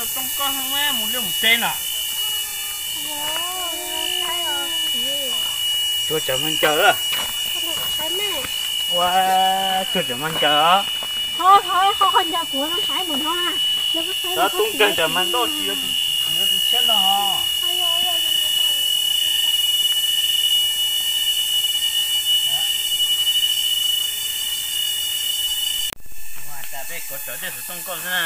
Rooj koj mus liaj mus teb no. Tuag tsam mas ncaws. Ua, tuag tsam mas ncaws os. Xov tub nkeeg tsam mas ntoj tsis yuav tus tshiab ntog os. Ua cas peb kov rawv tej xov tooj koj xwb na,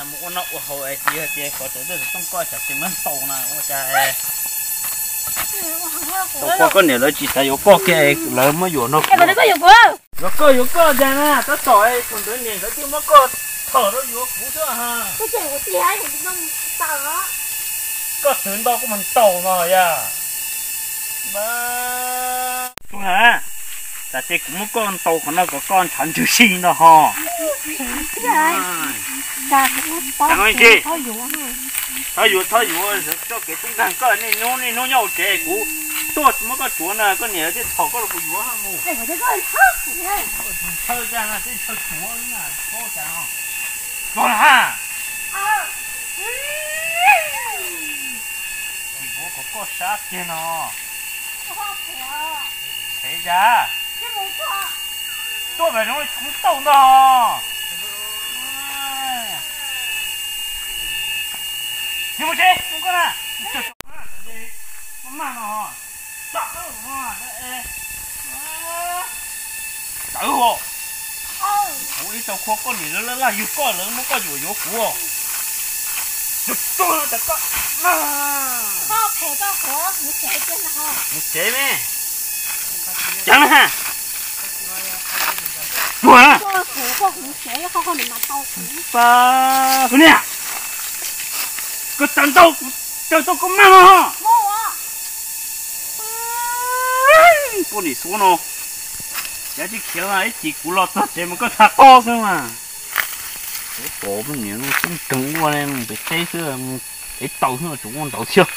mus ua noj ua haus es tsis yog tias kov rawv tej xov tooj koj tsam ces muab ntaus na ua cas. Tau koj, koj niam lawv tsis xav yuav koj kiag lawv muab yuav no. Yuav koj yuav koj ntag na, tab tom kuv ntawd niam nkawd twb muab koj thom rau yuav kuv xwb ha. Koj twv nto kuj mus ntaus no yog. Tub na, tas ces kuv muab koj ntaus qhov no kom koj ntshav ntswg si no ho. Thov yuav, thov yuav, txoj kev tub nkeeg koj niaj hnub niaj hnub nyob hauv tsev kuv tuaj muab koj tsuav na, koj niam thiaj thom koj los kuv yuav mus. Ntshaw cas na, tej ntshaw tsuav na, tsuav na. Tsis yuav kom koj sab kiag no. Phem cas? Tuaj mas zoo li tshoob tauj ntag. Mus tsev, koj na, maj no. Tawv os. Kuv ib tau khua koj niam lawv laj yug koj lawv muab koj yuam yuav kuv. Tus tub no tas koj. Mus tsev me. Ceev na. Tuag na. Kuv niam, koj tawv ntau, tawv tau koj maj no. Poj niam suav no, yav tsis khiav ib chim kuv los txog tsev mas koj txhaj qob xwb mas. Pom poj niam no tub nkeeg ua mus pem teb xwb, ev taus xwb tsuas ua ntawd thiab.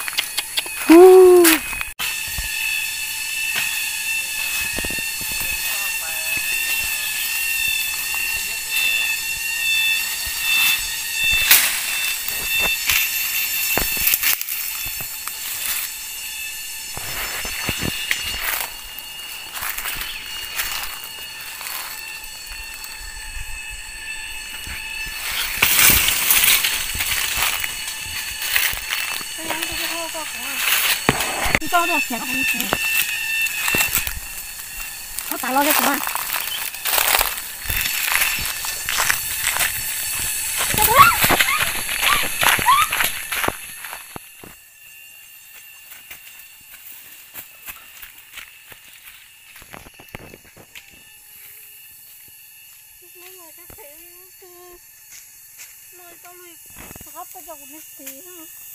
Koj tuaj khiav koj, koj tas los li kuv mas. Noj tau lub qab peb coj kuv neb tis.